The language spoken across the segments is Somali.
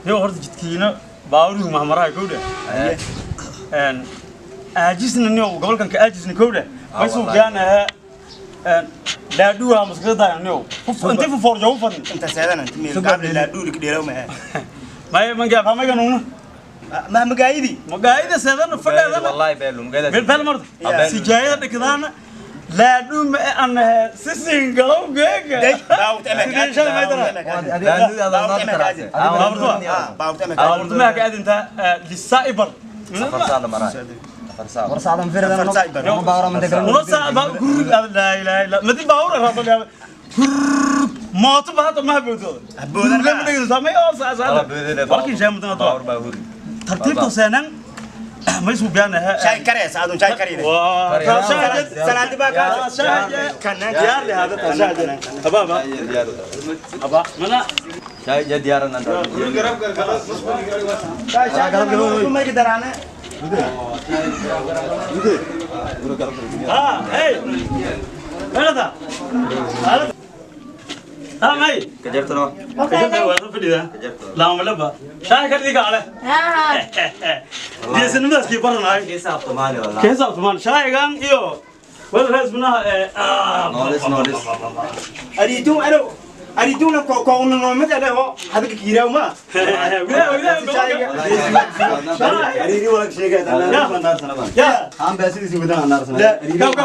Niyo horta jidkiina baaruhu mahmaraha kowdha. Een aajisna niyo gobolkan ka aajisna kowdha. May soo gaanaha een laadhuha maskada niyo. Inta fu forjo u fadin. Inta seedan inta meel gaab laadhuu lik dheeraw ma. May mangaa famagan una. Ma magaayidi. Magaayida seedan fadhaadana. Wallahi beelu magaayida. Meel beel marta. Sijaayada dhigdaana laadhuu ma aan sisin galow geega. Baabuurta ka aadinta lisaibar. Warsaadan firdan no baawra ma degan. Wasa ba gurug la ilaha illa madi baawra raasoo mooto ba hada ma haboodo. Haboodan ma dhigdo samay oo saasa. Walkin shay mudan baawur baa huri. Tartiibta seenan ma isu biyaanaha. Shay karees adun shay karees. Waa salaadi baa ka kana diyaar leh hada tashaad. Aba aba. Aba mana shay ja diyaaran anda. Garab garab. Shay garab garab ma gidarana. Ha hey. Helada. Ha may. Kajartano. Kajartano waa fadhida. Laama laba. Shaah ka dhiga ale. Ha. Geesinimadaas kii baranaay. Keesa Soomaali wallahi. Keesa Soomaali shaahigan iyo wal raasmina ee Knowledge knowledge. Ariidun aro ariiduna ko ko no mid adho hadka kiiraaw ma. Wiila wiila. Ariiri wala sheegay tan sanaba. Ya. Aan baasidiisi wadaan anaarsana. Go go.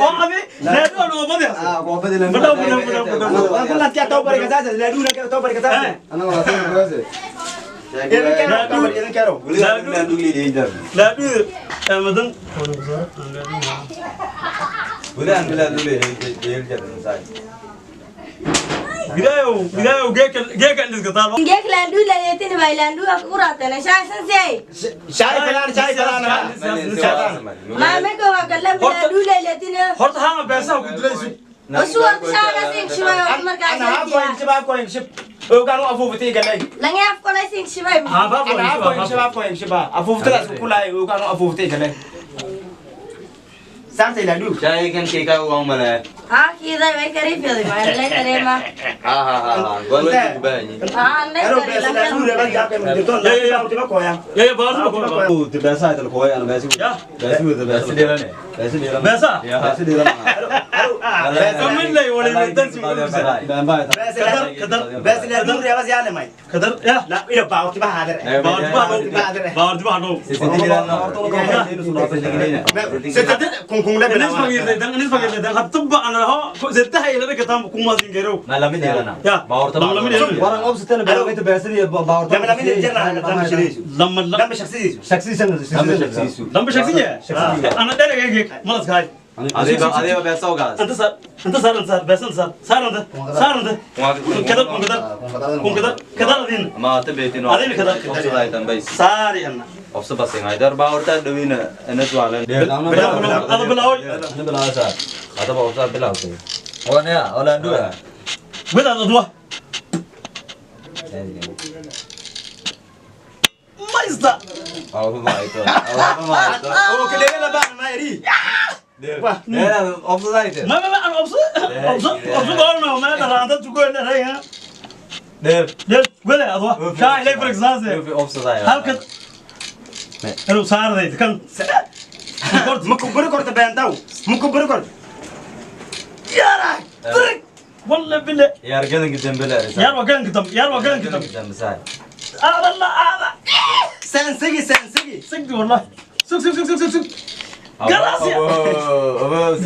Oo abi laadhu aan oo badi. Ah, waa badi lan. Badhaw badhaw badhaw badhaw. Waan kullan ka taw bariga saas laaduna ka taw bariga saas. Ana wala soo goose. Idan karo. Laadhu madan. Bidaayo bidaayo geeka geeka indhiska taalo. Geek laanduu laleetin bay laanduu af quraatana shaaysan sey. Shay falan shay falan. Ma me ko wa kallam laanduu laleetin. Horta haama beesaha ku dilayso. Usuwar shaaga sing shibay markaa Ana haaf ko shibay ko shib. Ogaan u afuuftay galay. Langi af kolay sing shibay. Ana haaf ko shibay ko shibay. Afuuftadaas ku laay ogaan u afuuftay galay. Saartay laaduu. Shaygan kika u malay. Ha kiiday way karifiday ma lay kareema. Ha ha ha ha. Gool ku baahan. Ha lay Aro bees laaduu reeba jaabka ma jirto laaduu ma koya. Ya baartu ko. Uu beesa ay kooy ana baasi. Baasi wada Baasi dheelane. Baasi dheelana. Beesa. Baasi dheelana. Kamin lay wala dan si. Baan baa. Kadar Bees laaduu reeba siyaale may. kadar ya. La ila baawti ba hadir. Baartu ba baartu ba no. Sedad kun kun la Inis fagirday dan inis fagirday dan hatba ana ho zetaha ila ka tam kuma zingero. Ma lamid yeelana. Ya. Baawurta. Lama lamid yeelana. Waran obsitana baa baasidi baawrta. Lama lamid jirna lama shiriisu. Lama Lama shakhsiyiisu. Shakhsiyan lama shakhsiya. Ana dhereg malaskaay. Adiga adiga beesa ogaas. Anta sar anta sar anta sar beesan sar sar anta sar anta kun kadar kun kadar kun kadar kadar adin Ma ta beetino. Adiga kadar. Obsaday tan bays. Saari anna. Obsa basing ay dar baawurta dhawina inad waalan. Ada bilaaway. Ana bilaaway saar. Adaba obsa bilaawtay. Wana wala anduha. Wadaad adwa. Maysta. Awba ma ayto. Awba ma ayto. Oo kale la baan ma eri. Leena obsadayte. Ma ma ma obsa obsa obsa goolna ma dara anta tugo dharaya. Dheer. Del wada adwa. Shaah ilay farqsaase. Obsaday. Halka Hello saarday kan. Ma ku bari korta beendaw. Ma ku bari korta. Yara. Walla billah. Yaar galanka dambe la. Yaar waa galanka dambe yaar waa galanka dambe. Dambe saay. Aada la aada. Sansigi sansigi. Sugdi wallahi. Sug sug sug sug sug sug. Garrasia.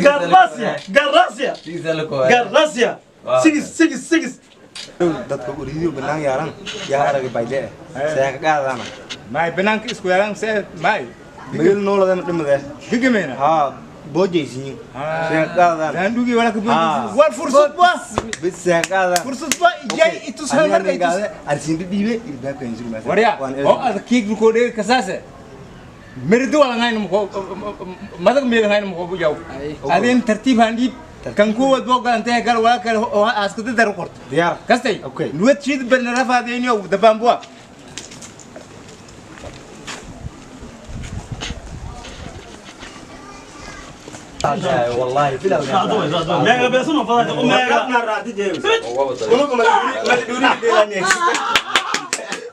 Garrasia. Garrasia. Garrasia. Sigis sigis sigis. Dadka uriidu banaan yaaran yaa arag bayle see ka qaadana may banaanka isku yaaran see may meel nooladan dhimade gigameyna ha boojaysiin see ka qaadana laandugi wala ka boojaysiin war fursad ba bis see ka qaadana fursad ba yay itus hal mar itus arsiin dhiibe ilbaabka injir ma warya oo ad kiig ko dheer kasaase mirdo wala ngayn mo madag meel ngayn mo bu jaw adeen tartiib handib kan kuwad boga intee gal wala kale oo askada dar qorto diyaar kastay okay nuwad shiid ban rafaadeyniyo dabambuwa والله بلا meega beesuma fadayta u meega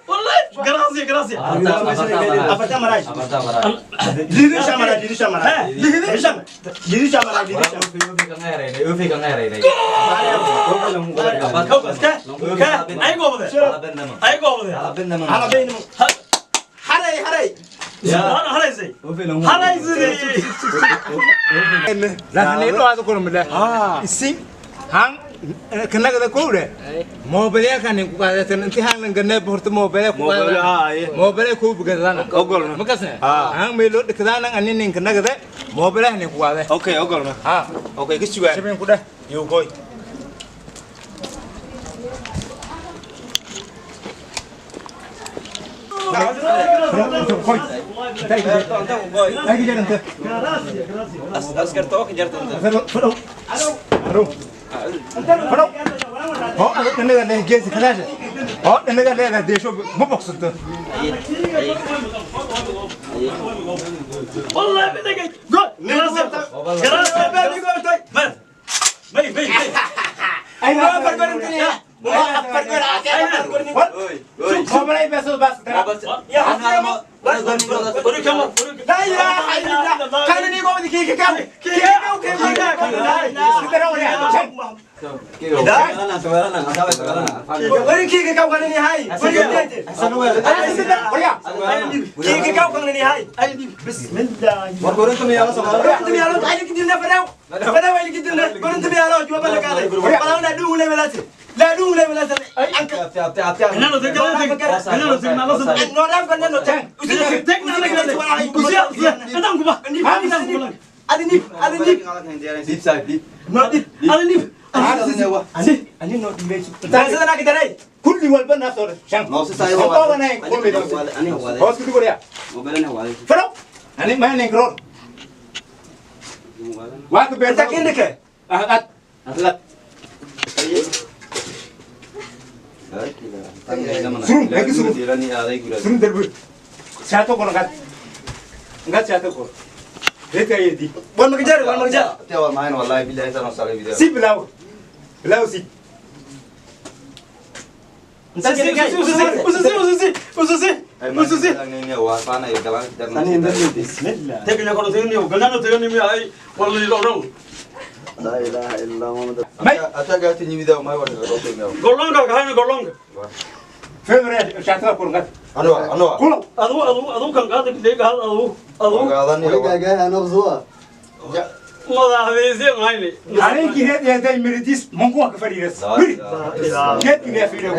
والله gracias gracias ay goobade ay goobade haraysay haraysay laakiin hada kulmada isin han kanagada kowde mobile kan ku qaadatan intii han lan ganay horta mobile ku qaadatan mobile ku bugadana Ogolna. makasna han meelo dhikadana anin kanagada mobile han ku qaaday Okay, ogolna. ha Okay, ka sugaan. shabeen ku dheh You go. Ay jaranta Askarta oo ka jarta. Fadhow fadhow oo adag anaga leh geesi kalaasha oo anaga leedahay deesho ma bogsato والله بدك جو gracias gracias may may may mobile beesoo baas dara Kulli walba naasoo shan hoos ku dhigorya fadhow ani ma roor waa ka beerta ad surun darbu shaato kono ngad ngad shaato ko reeta yedi si bilaw bilaw si febre shaato kono ngad kulo Arinki reed yeeday miridis monku ka fadhiiras wiri geed ina fiiro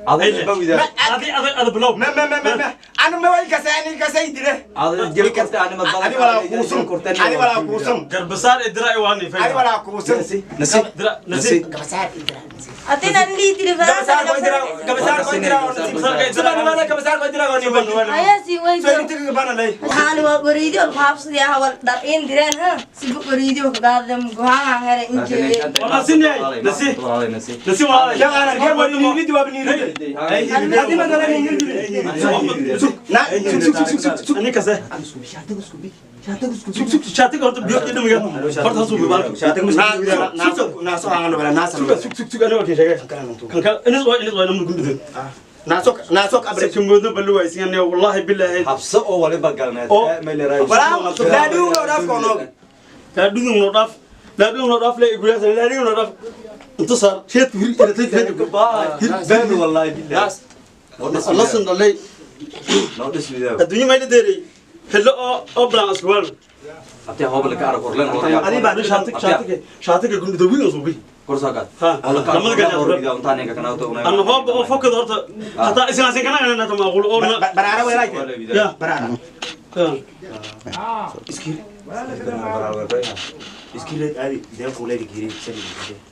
Adi adi adi bilow. Ma ma ma ma anu ma way kasay kasay dire. Adi korta ani ma Adi wala kuusun. Adi wala kuusun. Garbasaar idra waani Adi wala kuusun. Nasi dira nasi. Gabasaar idra. Atina ni tiri Gabasaar ko idra. Gabasaar ko idra. Subhan Allah gabasaar ko idra wani wani. Aya si way. So inta ka bana lay. Waxaan waa wariido qaabsadii ah wal dhar in direen ha si wariido ka gaadam go'aan hare injee. Wala sinay nasi nasi nasi wala. Ya ana ke wani ni ni wa ni ni. Adi ma dala ni ni. Na suk suk suk suk suk ani kase. Suk suk shaatiga horta biyo dhamiga. Horta suu biyo. Na na na so hangan wala na sa. Suk suk suk ani waa sheegay. Kan ka inis waa inis waa namnu gundid. Na so na so abre. Sumoodo balu waysigan wallahi billahi. Habso oo waliba galneed ma leeyahay. Wala laadu dhaaf kono. Laadu no dhaaf. Laadu no dhaaf le igulaas laadu no dhaaf. Inta saar sheed hir iratay hir baan wallahi billahi. Allah san dalay. Noo dhis widaa. Adduunyo ma la deeray. Hello oo blaan isku wal. Abtee hoob la ka arag horleen hore. Ani baa shaatig shaatig shaatig gundido wiil soo bi. Korsaagaad. Ha. Lamada gaar hore widaa unta ninka kana to. Anna hoob oo fokad horta hatta isin isin kana kana ta maaqul oo Barara weelay. Ya. Barara. Iskir. Iskir adi deeq kuleey giri sali.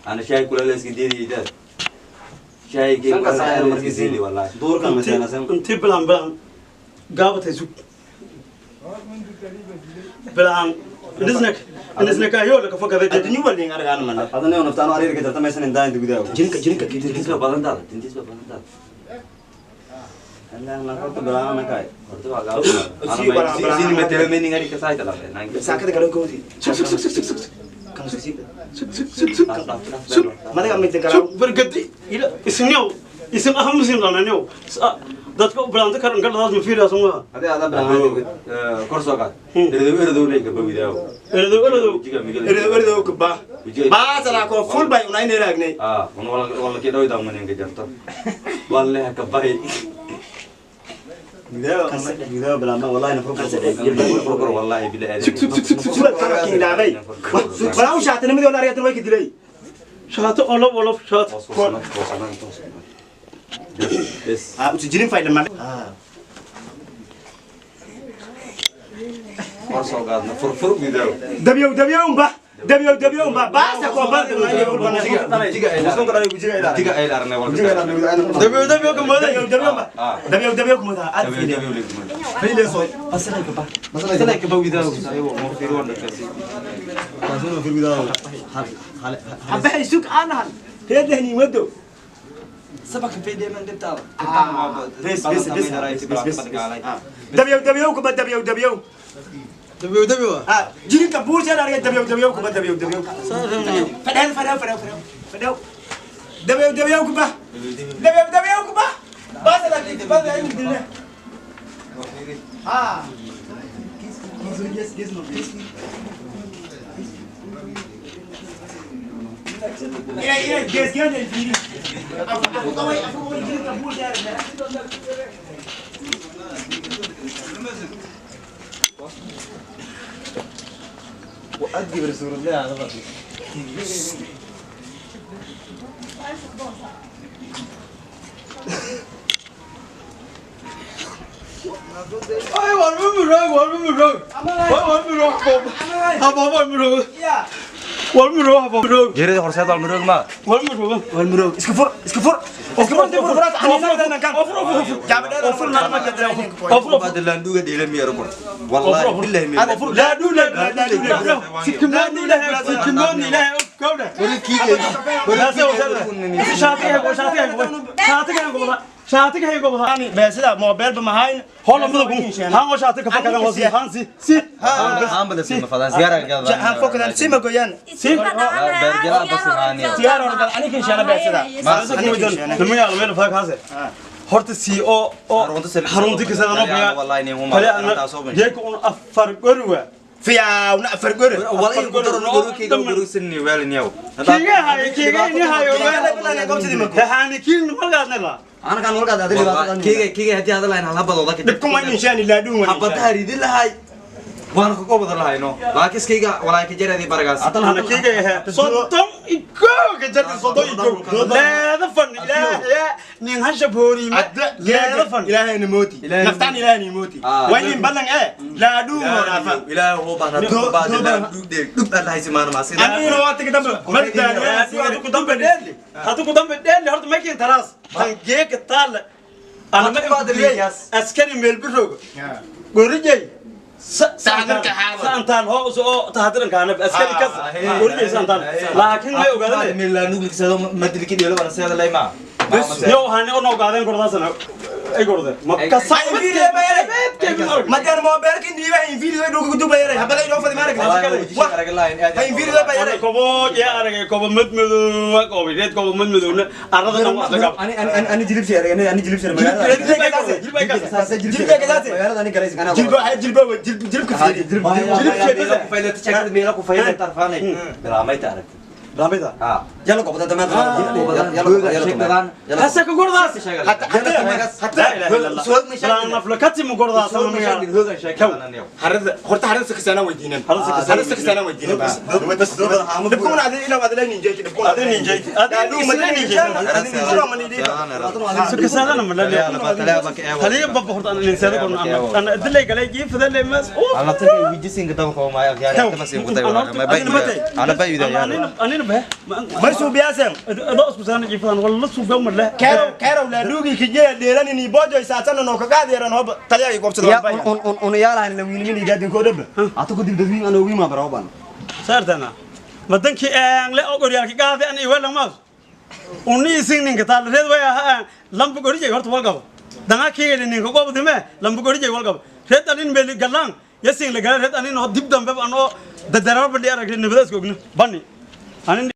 Ana shay kuleey iska diiday. Shay kii markii siili wallahi. Doorka ma sana intii bilaan bilaan gaabatay sug. Bilaan nisnak nisnak ayo la ka fakaday. Adduunyo walin argaan man. Adana naftaano ariirka jarta maysan intaan inta gudaha. Jinka jinka tintiis ba badan taada tintiis ba badan taada. Allah na horta bilaan na kay. Horta waa gaab. Ana ma sini ma tele meaning ari ka saay tala. Saakada kale goodi. Sug sug sug sug sug. Kan sug sug sug sug sug. Madaga mid kala. Sug bargadi ila isniyow isin aham sin dhananiyow. Dadka u bilaanta karan galadaas ma fiiriyaa soo ma. Hadii aad bilaan korsogaad. Erdow erdow leey ka bawidaaw. Erdow erdow erdow erdow ka ba. Baasala ko full bay unay neeraagnay. Ah, un wala wala ke dhaw daw manin ka jarto. Wallahi ka bay. Gudaha gudaha bilaan wallahi nafru furqur wallahi billahi. Sug sug sug sug sug tarkiin dhaafay. Wala u shaatinimadii wala aragtan way ka dilay. Shaato olof olof shaato. Bes. Ah, usijirin fayda ma. Ah. Korsogaadna furfur gudaha. Dabiyow dabiyow ba. Dabiyow dabiyow ba. Baasa ko ba. Jiga ay arnay wala. Dabiyow dabiyow kuma dabiyow dabiyow ba. Dabiyow dabiyow kuma da. Dabiyow dabiyow le kuma. Fayle soo. Asalay ka ba. Asalay ka ba gudaha. Ayo mo fiiro wanda kasi. Kaasuna fiir gudaha. Habay sug anahan. Reedahni wado. سبك في دائما دبتا. بس بس بس بس بس. دبيو دبيو كبا دبيو دبيو. دبيو دبيو. آه جينك بوش أنا أرجع دبيو دبيو كبا دبيو دبيو. فدان فدان فدان فدان فدان. دبيو دبيو كبا. دبيو دبيو كبا. بس لا تيجي بس أيوة دلنا. آه. إيه إيه جيس جيس الفيلم. أفوق أفوق جينك بوش أنا. وأدي برسول الله على راسي. أي والمروق والمروق والمروق هبا والمروق والمروق هبا والمروق جريد horseed والمروق ما والمروق والمروق اسكفر اسكفر اسكفر انت فرات انا انا كان افر افر بعد لاندوغا ديلا ميرو والله بالله ميرو لا دو لا لا لا سكماني لا سكماني لا كودا وركي شاطئ شاطئ شاطئ شاطئ هي قبضة بس موبايل بمهاين هلا مدقون ها شاطئ كفكر وصي هان سي سي هان بس ما فدان زيارة كذا ها فوق ذا سي ما قيان سي برجلا بس هاني زيارة ولا أنا كنت أنا بس ذا ما لما يعلم وين فاك هذا horta si oo xarunta ka sadan oo wallahi inay huma jeek un afar gorwa fiyaa una afar gor wallahi ku daro gorkeyga gorusni weelniyow kiga hay kiga ni hayo haani kiin malgaadna la ana kan walgaad adil kiga kiga hadii hadal lahayn hal habadooda ka dib kuma inshaan ila dhuun habada ridi lahay waan ku qobada lahayno laakiin kiga walaa ka jaradii baragaas ana kiga yahay soddon 31 ka jarti 31 leeda fan ilaahay nin hasha boorima leeda fan ilaahayna mooti naftaan ilaahayna mooti waynin ballan ee laadhuu moodaafa ilaahay hoo baan hadda baad dhug dhug aan haysi maana maasina aniguna waa tagi dambe hadu ku dambe dheeli hadu ku dambe dheeli horta ma keen taraas tan geeka taale ana ma askari meel birooga gorijay saantaan hoo soo tahadiran kaana askari kas gorijay saantaan laakiin ma ogaadane meel la nuglisado madilki dheelo wana seeda lay ma yo waxaan oo ogaadeen kordhaasana ay gordeen ma ka madaan moobeelka indiiba infiirido dhulka ku dubayay habala inoo fadi maarag infiirido bayay kobo ya aragay kobo madmadow kobo reed kobo madmadowna arada dhan wax laga ani ani ani jilib sheer ani jilib sheer magaalada magaalada ani galaysa kana jilba jilba jilibka fiiri jilib ku faylata check meela ku faylata tarfaanay bilaamay taaragtay bilaamida yalla qobda damaad yalla hasa ka gordaas hatta hatta naflakati mu gordaas harada horta harada sakasana weydiinan harada sakasana weydiinan bas dibkuna adin ila adin ninjeey dibkuna adin ninjeey adin ninjeey sakasana ma la haliya bab horta an insada korna an adilay galay jiifada mas ana tagay wijisinka dabka oo ma yaar kama siin ku tay ma bay ana bay anina bah marsu biyaaseen adoo isku saana jiifadaan walla suuga ma leh kerow kerow la dhuugi kijeya dheelan ini bojo isaasana noo kaga adeeran hob taliyaga goobsada ya un un un yaalahan la wiilmin igaadin ko dhab ata ku dib dadwiin ana ugu ma baraban saartana madankii aan le ogoryaalka qaadi an iwela maas unni isin ninka taal reed way aha lamba gorijay horta walgabo danga kiigeli ninka gobdime lamba gorijay walgabo reed anin meel galaan yasin la gala reed anin oo dib dambe an oo dadaraar badhi arag nabadaas ogna bani anin.